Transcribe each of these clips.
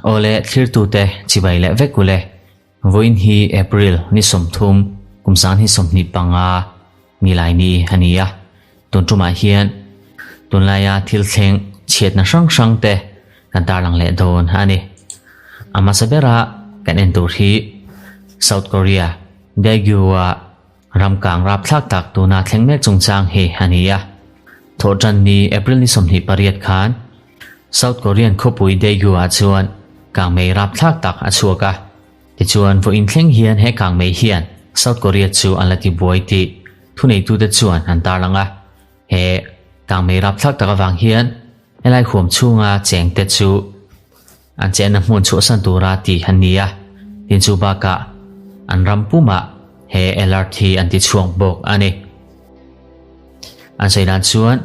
Awle thlirtute chibai leh vek ule. Vawiin hi April ni 30 kum 2025 Nilaini a ni a. Tun tumah hian tunlaia thil thleng chhiatna hrang hrang te kan tarlang leh dawn a ni. A hmasa bera kan en tur hi South Korea Daegu-a ram kang rapthlak tak tuna thleng mek chungchang hi a ni a. Thawhtan ni April ni 28 khan South Korean khawpui Daegu-ah chuan kangmei rapthlak tak a chhuak a. Tichuan, vawiin thleng hian he kangmei hian South Korea chu an la ti buai tih thuneitute chuan an tarlang a. He kangmei rapthlak tak avang hian helai huam chhunga chengte chu an chenna hmun chhuahsan tura tih an ni a. Tin chu bakah an ram pumah he alert hi an ti chhuak bawk a ni. An sawi dan chuan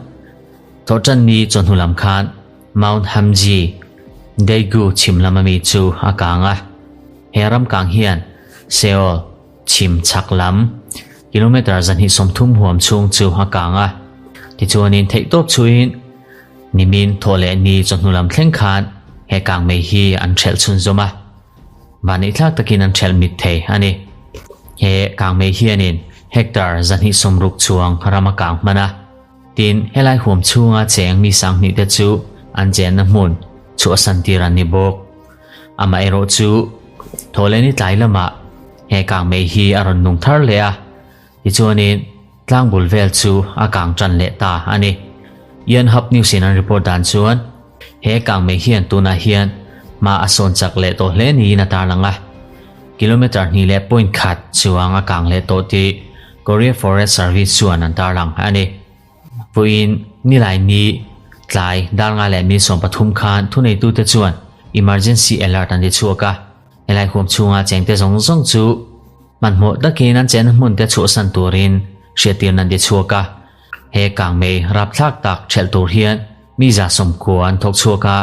Thawhtanni chawhnu lam khan Mount Hamji, Daegu chhim lama mi chu a kang a. He ram kang hian Seoul chhim chhak lam kilometre 230 huam chhung chu a kang a. Tichuanin theihtawp chhuiin nimin thawh leh ni chawhnu lam thleng khan he kang mei hi an ṭhelh chhunzawm a. Vaneihthlak takin an ṭhelh mit thei a ni. He kang mei hianin hectare 260 chuang ram a kang hman a. Tin, helai huam chhunga cheng mi 2000 te chu an chenna hmun chhuahsan tir an ni bawk. Amaherawh chu Thawhleni tlai lamah he kang mei hi a rawn nung thar leh a, tichuanin tlangbul vel chu a kang tan leh ta a ni. Yonhap News in an report dan chuan he kang mei hian tunah hian hma a sawn chak leh tawh hle niin a tarlang a. Kilometre 2.1 chuang a kang leh tawh tih Korea Forest Service chuan an tarlang a ni. Vawiin nilai ni tlai dar nga leh mi 13 khan thuneitute chuan emergency alert an ti chhuak a. Helai huam chhunga chengte zawng zawng chu hmanhmawh takin an chenna hmun te chhuahsan turin hriattirna an ti chhuak a. He kangmei rapthlak tak ṭhelh tur hian mi 190 an thawk chhuak a.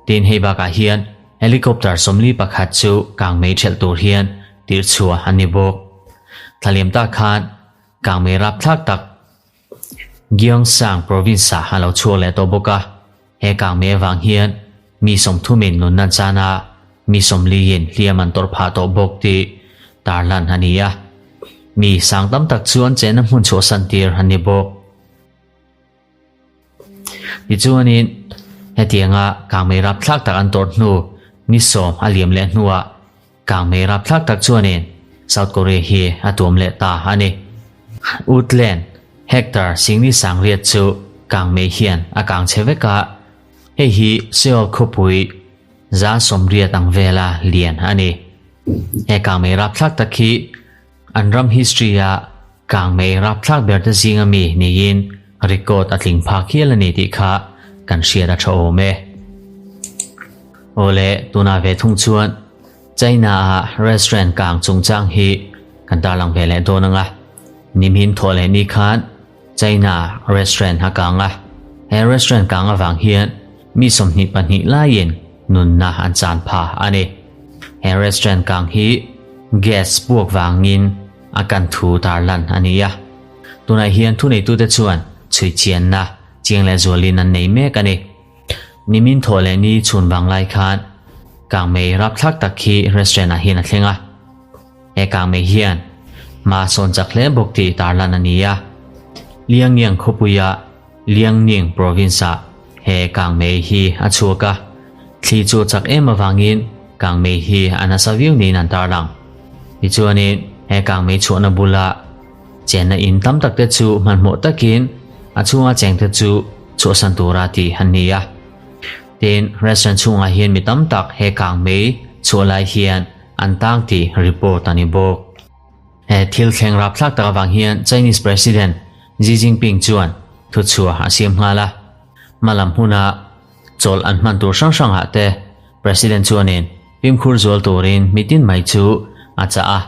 Tin hei bakah hian helicopter 41 chu kangmei ṭhelh tur hian tir chhuah an ni bawk. Thlaliam tak khan kangmei rapthlak tak Gyeongsang province ah a lo chhuak leh tawh bawk a. He kangmei avang hian mi 30 in nunna an chan a, mi 40 in hliam an tawrh phah tawh bawk tih tarlan a ni a. Mi sang tam tak chu an chenna hmun chhuahsan tir an ni bawk. Tichuanin hetianga kangmei rapthlak tak an tawrh hnu ni 10 a liam leh hnuah kangmei rapthlak tak chuanin South Korea hi a tuam leh ta a ni. Woodland hectare 10,900 chu kangmei hian a kang chhe vek a, hei hi Seoul khawpui 180 ang vela lian a ni. He kangmei rapthlak tak hi an ram history a kangmei rapthlak ber te zinga mi niin record a tling phak hial a ni tih kha kan hriat a tha awm e. Awle tuna ve thung chuan China a restaurant kang chungchang hi kan tarlang ve leh dawn anga. Nimhin thawh leh ni khan China restaurant a kang a. He restaurant kang awang hian mi 22 laiin nunna an chan pha a ni. He restaurant kang hi gas puak wangin a kan thu tarlan a ni a. Tunah hian thuneitute chuan chhui chianna chiang leh zualin an nei mek a ni. Nimin thawh leh ni chhun wang lai khan kangmei rapthlak tak hi restaurant ah hian a thleng a. He kangmei hian ma sawn chak hle bawk tih tarlan a ni a. Liangyang khawpuia Liangning province ah he kangmei hi a chhuak a. Thli chu chak em awangin kangmei hi a nasa viau niin an tarlang. Tichuanin he kangmei chhuahna bula chenna in tam tak te chu hmanhmawh takin a chhunga chengte chu chhuahsan tura tih an ni a. Tin, restaurant chhungah hian mi tam tak he kangmei chhuah lai hian an tang tih report a ni bawk. He thil thleng rapthlak tak awang hian Chinese President Xi Jinping chuan thu chhuah a siam nghal a. Hmalam huna chawl an hman tur hrang hrangah te President chuanin fimkhur zual turin mitin mai chu a chah a.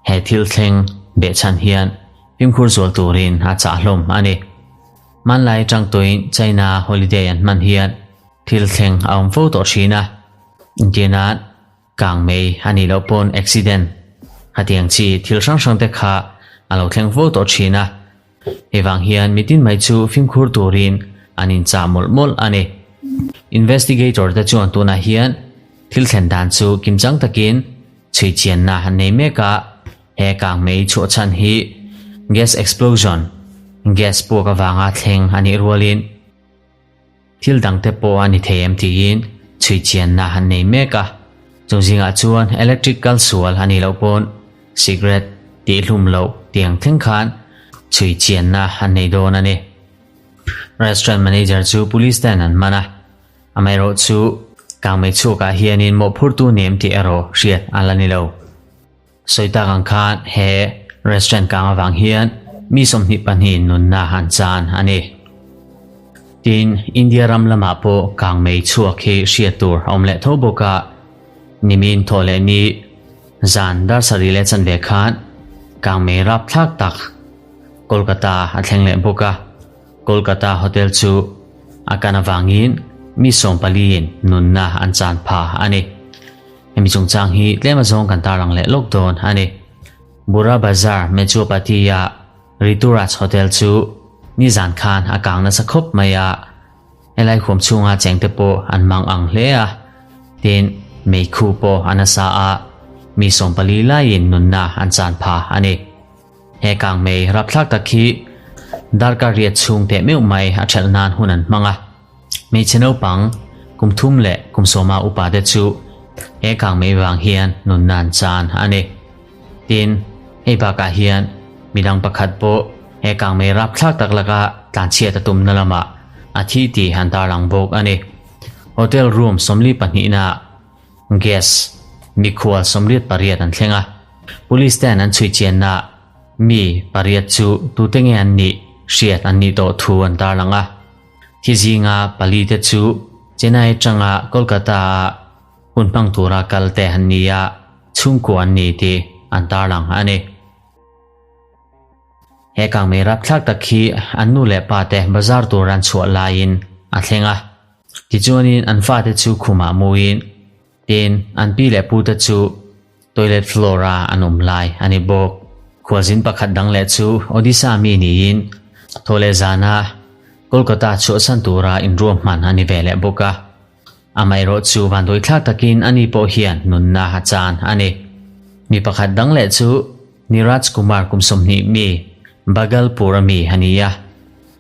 He thil thleng behchhan hian fimkhur zual turin a chah hlawm a ni. Hmanlai atang tuin China holiday an hman hian thil thleng a awm fo tawh thin a. Intianan kangmei a nih loh pawn accident hetiang chi thil hrang hrang te kha a lo thleng fo tawh thin a. Hei vang hian mitin mai chu fimkhur turin an inchah mawlh mawlh a ni. Investigator te chuan tunah hian thil thlen dan chu kimchang takin chhui chianna an nei mek a, he kangmei chhuah chhan hi gas explosion, gas puak avanga thleng a nih rualin, Thil dangte pawh a ni thei em tiin chhui chianna an nei mek a, chung zingah chuan electric kal sual a nih loh pawn cigarette tihhlum loh tiang thleng khan chhui chianna an nei dawn a ni. Restaurant manager chu police ten an man a, amaherawh chu kangmei chhuakah hianin mawhphurtu nem tih erawh hriat a la ni lo. Sawi tak ang khan he restaurant kang avang hian mi 22 nunna an chan a ni. Tin, India ram lamah pawh kangmei chhuak hi hriat tur a awm leh tho bawk a, nimin thawh leh ni zan dar sarih leh chanve khan kangmei rapthlak tak Kolkata a thleng leh bawk a, Kolkata hotel chu a kan avangin mi sawmpaliin nunna an chan pha a ni. Hemi chungchang hi tlem azawng kan tarlang leh lawk dawn a ni. Bura Bazar Mechuapati-a Rituraj Hotel chu nizan khan a kang nasa khawp mai a, helai huam chhunga chengte pawh an mang ang hle a, tin meikhu pawh a nasa a, mi 14 laiin nunna an chan pha a ni. He kangmei rapthlak tak hi darkar riat chhung teh meuh mai a ṭhelh nan hun an hmang a. Hmeichhe naupang kum thum leh kum sawma upa te chu he kangmei vang hian nun nan chan a ni. Tin, hei bakah hian midang pakhat pawh he kangmei rapthlak tak laka tlanchhiat a tumna lamah a thi tih an tarlang bawk a ni. Hotel room 42 nah Gas, mikhual 88 an thleng a, Police ten an chhui chianna mi pariat chu tute nge an nih hriat an nih tawh thu an tarlang a. Thi zinga pali te chu Chennai atanga Kolkata ah hun hmang tura kal te an ni a, chhungkua an ni tih an tarlang a ni. He kangmei rapthlak tak hi an nu leh pa te bazar tur an chhuah laiin a thleng a. Tichuanin an fate chu khumah muin tin an pi leh pute chu toilet floor a an awm lai a ni bawk. Khualzin pakhat dang leh chu Odisha mi niin thawhleh zana Kolkata chhuahsan tura inruahman a ni ve leh bawk a. Amaherawh chu vanduaithlak takin ani pawh hian nunna a chan a ni. Mi pakhat dang leh chu Niraj Kumar kum 20 mi Bhagalpur a mi a ni a.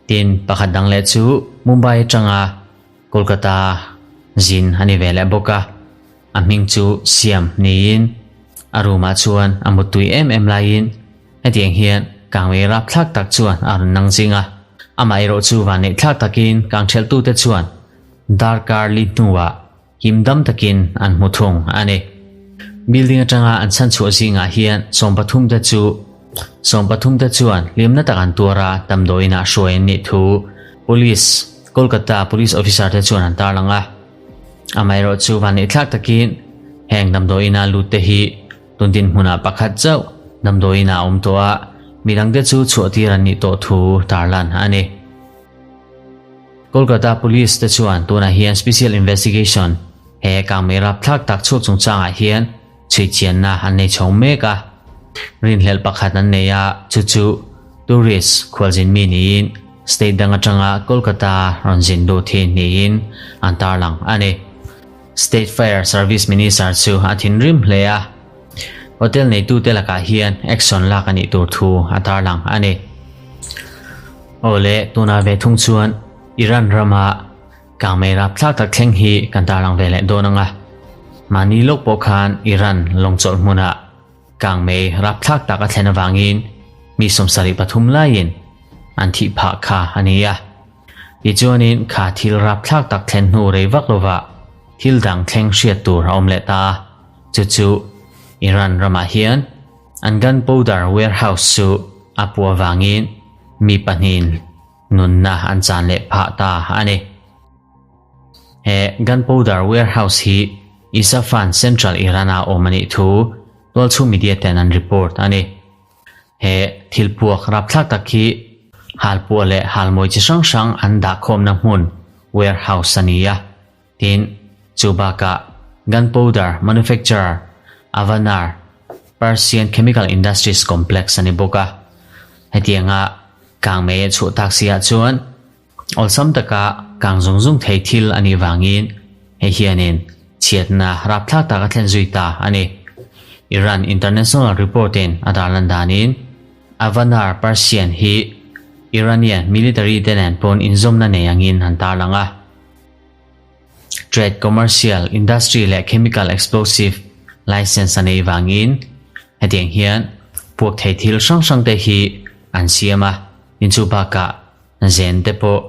Tin, pakhat dang leh chu Mumbai atanga Kolkata zin a ni ve leh bawk a, a hming chu Siam niin a room ah chuan a muttui em em laiin hetiang hian kangmei rapthlak tak chuan a rawn nang zing a. Amah erawh chu vanneihthlak takin kangthelhtute chuan darkar li hnuah him dam takin an hmu thung a ni. Building atanga an chhanchhuah zingah hian 13 te chu 13 te chuan hlimna tak an tuar a, damdawiinah hruai an nih thu Police, Kolkata Police officer te chuan an tarlang a. Amaherawhchu vanneihthlak takin heng damdawiina lut te hi tun dinhmunah pakhat chauh damdawiinah a awm tawh a, midangte chu chhuahtir an nih tawh thu tarlan a ni. Kolkata Police te chuan tunah hian Special Investigation he kangmei rapthlak tak chhuak chungchangah hian chhui chianna an nei chho mek a. Rinhlelh pakhat an nei a, chu chu tourist khualzin mi niin state dang atanga Kolkata rawn zin lut hi niin an tarlang a ni. State Fire Service Minister chu a thinrim hle a, hotel neitute lakah hian action lak a nih tur thu a tarlang a ni. Aw le, tunah ve thung chuan Iran rama kangmei rapthlak tak thleng hi kan tarlang ve leh dawn ang a. Mahni lawk pawh khan Iran lawngchawlh hmunah kangmei rapthlak tak a thlen avangin mi 73 laiin an thih phah kha a ni a. Tichuanin kha thil rapthlak tak thlen hnu rei vak lovah thil dang thleng hriat tur a awm leh ta a, chu chu Iran ramah hian an gunpowder warehouse chu a puah avangin mi pahnihin nunna an chan leh phah ta a ni. He gunpowder warehouse hi Isfahan Central Iran-a awm a nih thu tualchhung media ten an report a ni. He thil puak rapthlak tak hi halpuah leh halmawi chi hrang hrang an dahkhawmna hmun warehouse a ni a. Tin, chu bakah gunpowder manufacturer Avanar Persian Chemical Industries Complex a ni bawk a. Hetianga kangmei a chhuah tak si ah chuan. Awlsam taka kang zung zung thei thil a nih vangin hei hianin chhiatna rapthlak tak a thlen zui ta a ni. Iran International report-in a darlan danin Avanar Persian hi Iranian military te nen pawn inzawmna nei angin an tarlang a. Trade, Commercial, Industry leh Chemical Explosive Licence a nei vangin hetiang hian puak thei thil hrang hrang te hi an siam a, in chu bakah zen te pawh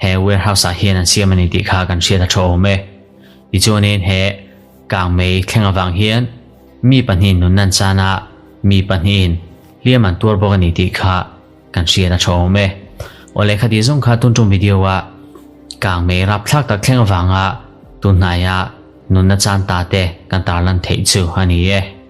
he warehouse ah hian an siam a ni tih kha kan hriat a tha awm e. Tichuanin he kangmei thleng avang hian mi pahnihin nunna an chan a, mi pahnihin hliam an tuar bawk a ni tih kha Kan hriat a tha awm e. Aw lehkha tih zawng kha tun tum video ah kang mei rapthlak tak thleng avanga tun hnaia nunna chan ta te kan tarlan theih chu a ni e.